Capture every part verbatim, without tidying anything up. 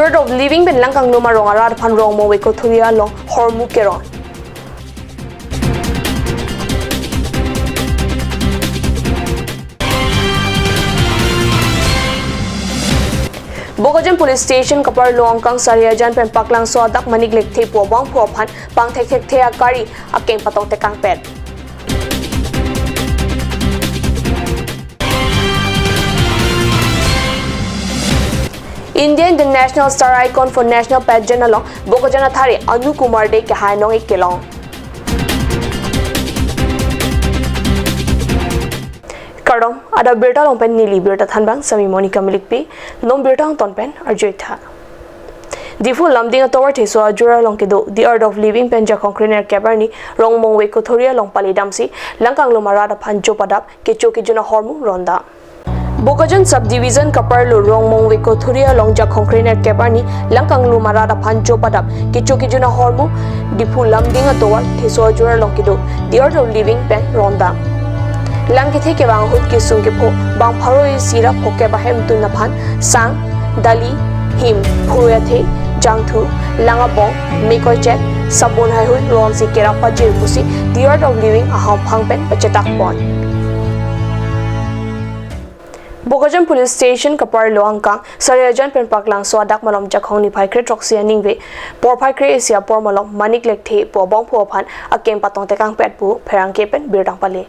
Dirt of Living pen Langkanglum arong arat aphan Rongmongve Kothuri along hormu keron. Bokajan Police Station kaparlo angkang Sariajan pen Paklangso adak Manik Lekthe pu abangphu aphan pangthekthekthe akari akeng patong tekangpet. India International Star Icon for National Pageant along Bokajan athare Anu Kumar Dey kehai nong-ik kelong. Kardom, adap birta along pen neli birta thanbang Sami Monica Milikpi, non birta angton pen arjuitha. Diphu Lumding atovar Theso ajor along kedo The Art of Living pen Jakhong kre nerkep arni Rongmongve Kothuri along palidamsi Langkanglum arat aphan jo padap kecho kejun ahormu rondam. Bokajan Subdivision kaparlo Rongmongve Kothuri along Jakhong kre nerkep arni Langkanglum arat aphan jo padap kecho kejun ahormu Diphu Lumding atovar Theso ajor along kedo The Art of Living pen rondam. Lang kethe kevang ahut kesung kepho bang pharo isi ra phokep ahemtun aphan sang, dali, him, phurui athe, jangthu, lang abong, mekoichet, sabun haihui ronsi kerap pajir pusi The Art of Living ahemphang pen pachetak pon. Bokajan Police Station kaparlo angkang Sariajan pen Paklangso adak malom Jakhong niphai kre throksi aningve porphai kre isi apor malom Manik Lekthe pu abangphu aphan akeng patong tekangpet pu pherangke pen birta pale.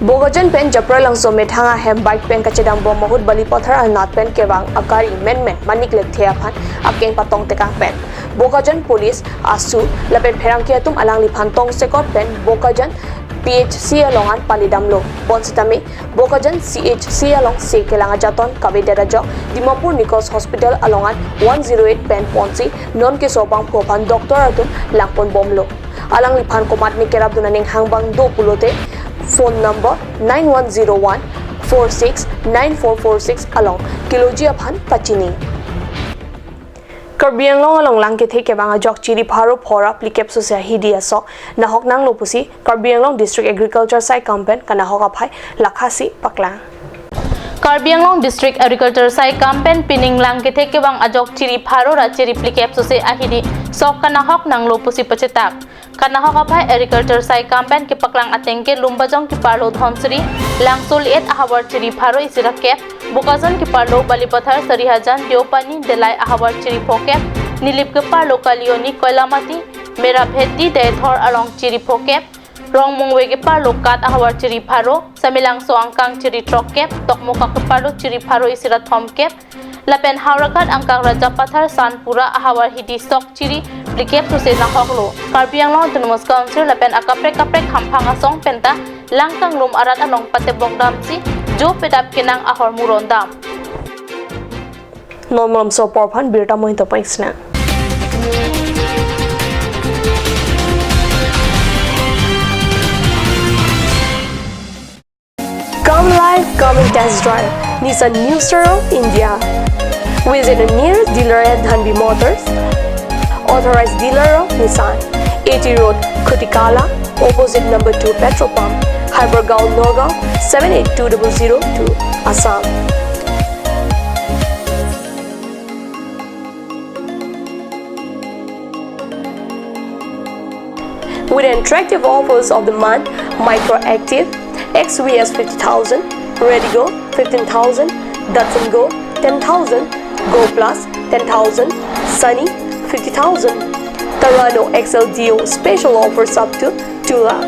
Bokajan pen Japralangso methang ahem bike pen kachedam bom ahut Balipathar anat pen kevang akari menmen Manik Lekthe aphan akeng patong tekangpet. Bokajan Police, ASU lapen pherangke atum alangliphan tongsekot pen Bokajan P H C along an palidamlo. Bonsitame Bokajan C H C alongsi kelang ajaton kavedet ajok Dimapur Nikos Hospital along an one zero eight pen ponsi non keso abangphu aphan doctor atum langpon bomlo. Alangliphan komatne kerapdun aning hangbang do pulote phone number nine one zero one four six nine four four six along keloji aphan pachini. Karbi Anglong along lang kethe kevang ajok chiri pharo phora phlikep sose ahidi asok nahok nanglo pusi Karbi Anglong District Agriculture saikam pen kanahok aphai lakhasi paklang. Karbi Anglong District Agriculture saikam pen pining lang kethe kevang ajok chiri pharo ra chiri phlikep sose ahidi sok kanahok nanglo pusi pachetak. Kanahok aphai Agriculture saikam pen kepaklang ateng ke Lumbajong keparlo Dhonsiri, Langso Liet ahavar chiri pharo isi ra kep, Bokajan keparlo Balipathar, Sarihajan, Deopani, Delai ahavar chiri phokep, Nilip keparlo Kalioni, Koilamati, Merabheti, Deithor along chiri phokep, Rongmongve keparlo Kat ahavar chiri pharo, Samelangso angkang chiri throkkep, Tokmoka keparlo chiri pharo isi ra thomkep, lapen Howraghat angkang Rajapathar, Sanpura ahavar hidi sok chiri phlikep sose nahoklo. Karbi Anglong Autonomous Council lapen akaprek kaprek hamphang asong penta Langkanglum arat along patebok damsi jo pedap kenang ahormu rondam. Non malomso apor aphan birta mo-in to pangsna. Come live, come and test drive Nissan New Star of India. Visit a nearest dealer at Dhanvi Motors, authorized dealer of Nissan, A T Road, Khutikala, opposite number two petrol pump, Hypergaon, Nagaon, seven eight two double zero two, Assam. With attractive offers of the month, Micra Activa, X V S fifty thousand, Redi-GO fifteen thousand, Datsun Go ten thousand, Go Plus ten thousand, Sunny fifty thousand, Terrano X L D O special offers up to two lakh,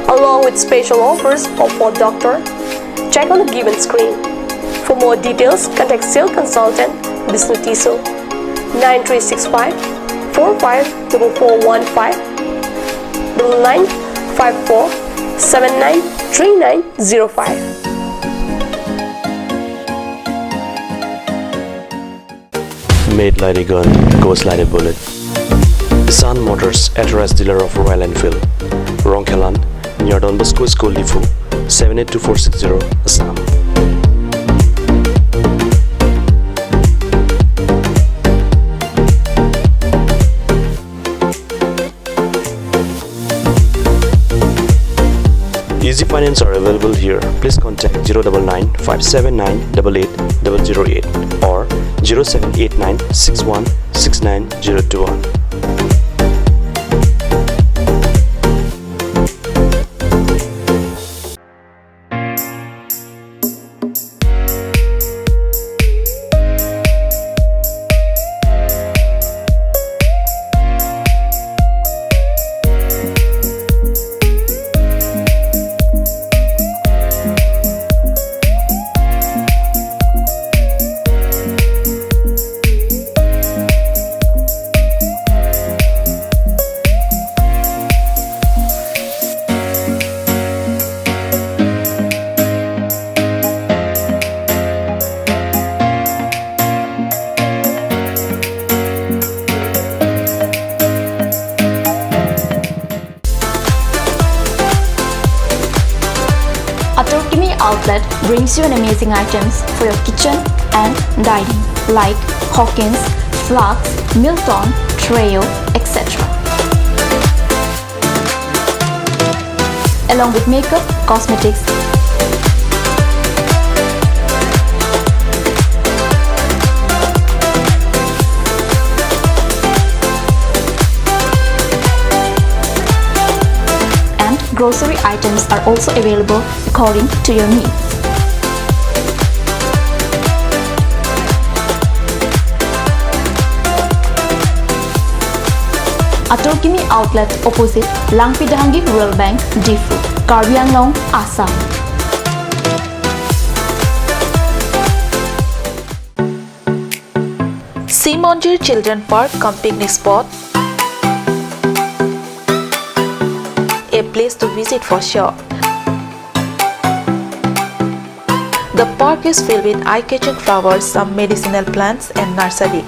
along with special offers of Ford Doctor. Check on the given screen. For more details, contact sales consultant Bishnu Tisso, nine three six five four five double four one five, double nine five four seven nine three nine zero five. Made like a gun, goes like a bullet. Sun Motors, authorized dealer of Royal Enfield. Rongkhelan, near Don Bosco School, Diphu, seven eight two four six zero, Assam. Easy Finance are available here. Please contact zero double nine five seven nine double eight double zero eight or zero seven eight nine six one six nine zero two one. Ator Kimi Outlet brings you an amazing items for your kitchen and dining, like Hawkins, Flux, Milton, Treo, et cetera. Along with makeup, cosmetics, and grocery items are also available according to your needs. Ator Kimi Outlet, opposite Langpi Dehangi Rural Bank, Diphu, Karbi Anglong, Assam. Simonjir Children Park cum picnic spot, a place to visit for sure. The park is filled with eye-catching flowers, some medicinal plants and nursery.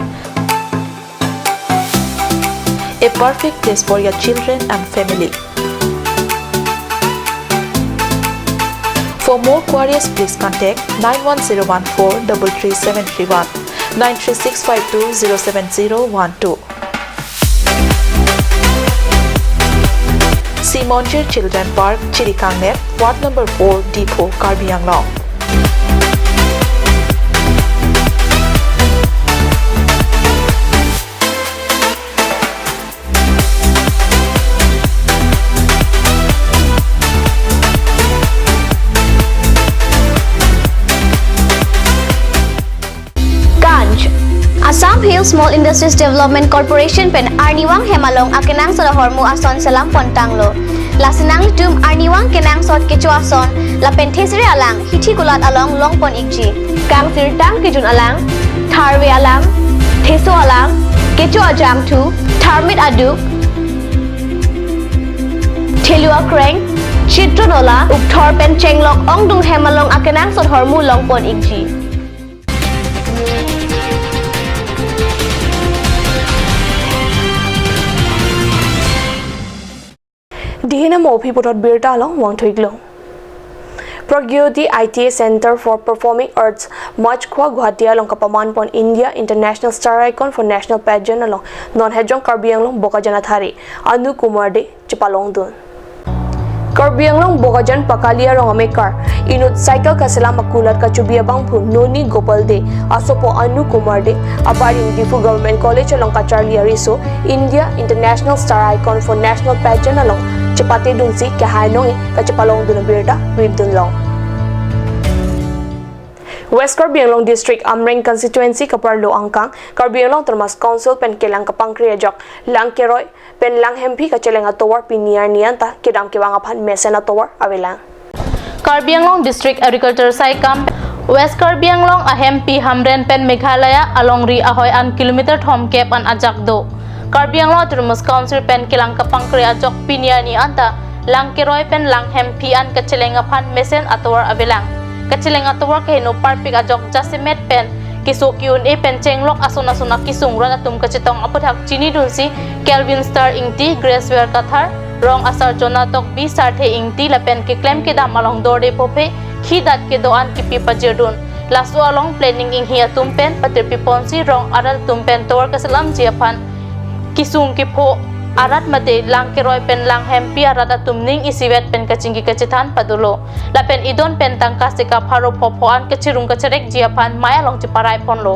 A perfect place for your children and family. For more queries, please contact nine one zero one four double three seven three one, nine three six five two zero seven zero one two. Simonjir Children Park, Chirikangnep, Ward number four, Diphu, Karbi Anglong. Ganj. Assam Hill Small Industries Development Corporation pen arnivang hem along akenangsot ahormu ason selam pontanglo. Lasi nanglitum arnivang kenangsot kecho ason lapen thesere alang hithi kulat along longpon ikji. Kangsirtang kejun alang, tharve alang, theso alang, kecho ajangthu, tharmit aduk, thelu akreng, chitron ola, ukthor pen chenglok ongdung hem along akenangsot ahormu longpon ikji. Dihina mo aphi puthot birta along vangthuiklong. Pragyoti I T A Center for Performing Arts, Machkwa, Guwahati along kapamanpon India International Star Icon for National Pageant along non hejong Karbi Anglong Bokajan athare Anu Kumar Dey chepalongdun. Karbi Anglong Bokajan pakali arong amekar, inut cycle kaselam akulat kachobi abangphu Noni Gopal Dey asopo Anu Kumar Dey abarim Diphu Government College along kacharli ariso India International Star Icon for National Pageant along chepatedunsi kehai nonge kachepalongdun abirta ripdunlong. West Karbi Anglong District Amreng Constituency kaparlo angkang Karbi Anglong Autonomous Council pen kelang kapangkri ajok Langkeroi pen Langhemphi kacheleng atovar pini arni anta kedam kevang aphan mesen atovar avelang. Karbi Anglong District Agriculture Saikam, West Karbi Anglong ahempi Hamren pen Meghalaya alongri ahoi an kilometer thomkep an ajak do. Karbi Anglong Autonomous Council pen kelang kapangkri ajok pini arni anta Langkeroi pen Langhemphi an kacheleng aphan mesen atovar avelang. Kacheleng atovar keheno parpik ajok jasemet pen keso ke-un-e pen chenglok ason ason akesung rat atum kachetong aputhak chinidunsi Kelvin Star Ingti, Gracewell Kathar, Rong Asar Jona Tokbi, Sarthe Ingti lapen keklem kedam along Dorde Phophe khidat kedo-an kipi pajirdun. Laso along planning inghi atum pen patirpi ponsi rong arat atum pen tovar kaselamji aphan kesung kepho arat mate Langkeroi pen Langhempi arat atum ning isivet pen kachingki kachethan padolo. Lapen idon pen tangka sika pharo phopho an kachirung kacherekji aphan mei along cheparai ponlo.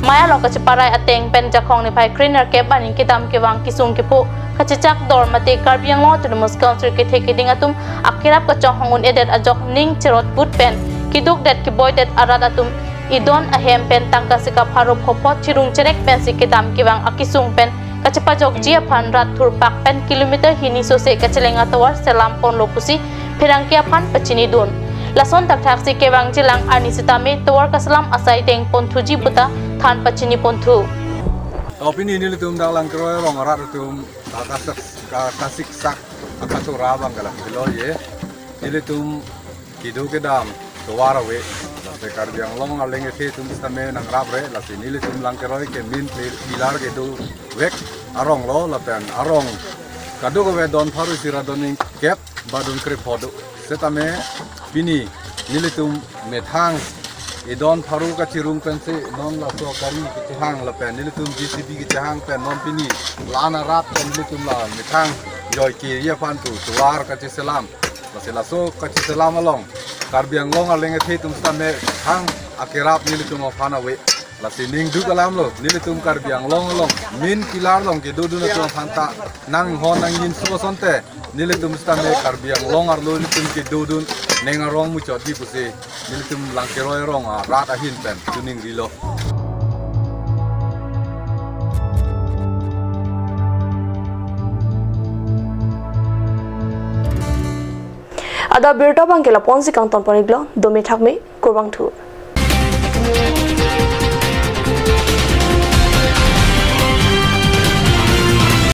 Mei along kacheparai ateng pen Jakhong niphai krenerkep aning kedam kevang kesung kepho kachechak dor mate Karbi Anglong Autonomous Council kethe keding atum akerap kachonghong un-edet ajok ning cherot but pen keduk det keboi det arat atum idon ahem pen tangka sika pharo phopho chirung cherek pensi kedam kevang akesung pen kachepajokji aphan rat thurpak pen kilometer hini sose kacheleng atovar selam ponlo pusi pherangke aphan pachinidun. Lason thakthaksi kevangjilang arni sitame tovar kaselam asai deng ponthuji puta than pachini ponthu. To pini nelitum dak Langkeroi arong arat atum ka-, kasak-, ka-, kasiksak akatura abang ke la pilo ye. Nelitum kedo kedam tovar ave. Lasi Karbi Anglong arleng ethe atum sitame nangrapre. Lasi nelitum Langkeroi ke main pi-, pillar kedovek arong lo lapen arong kadokave don pharo isi ra don ingkep ba don krepho do. Setame pini nelitum methang idon pharo kachirung pensi non laso gari kachehang lapen nelitum J C B kachehang pen non pini la-an arat pen nelitum la methang joike ye aphan tu tovar kacheselam. Lasi laso kacheselam along Karbi Anglong arleng ethe atum sitame thang akerap nelitum aphan ave. Lasi ningduk alam lo, nelitum Karbi Anglong along main pillar along kedodun atum aphan ta nanghon nangjinso asonte nelitum sitame Karbi Anglong arlo nelitum kedodun neng arong muchotji pusi nelitum Langkeroi arong arat ahin pen choningrilo. Adap abirta abang ke lapu-ansi kangton pon-iklo, dome thakme, kurvangthu.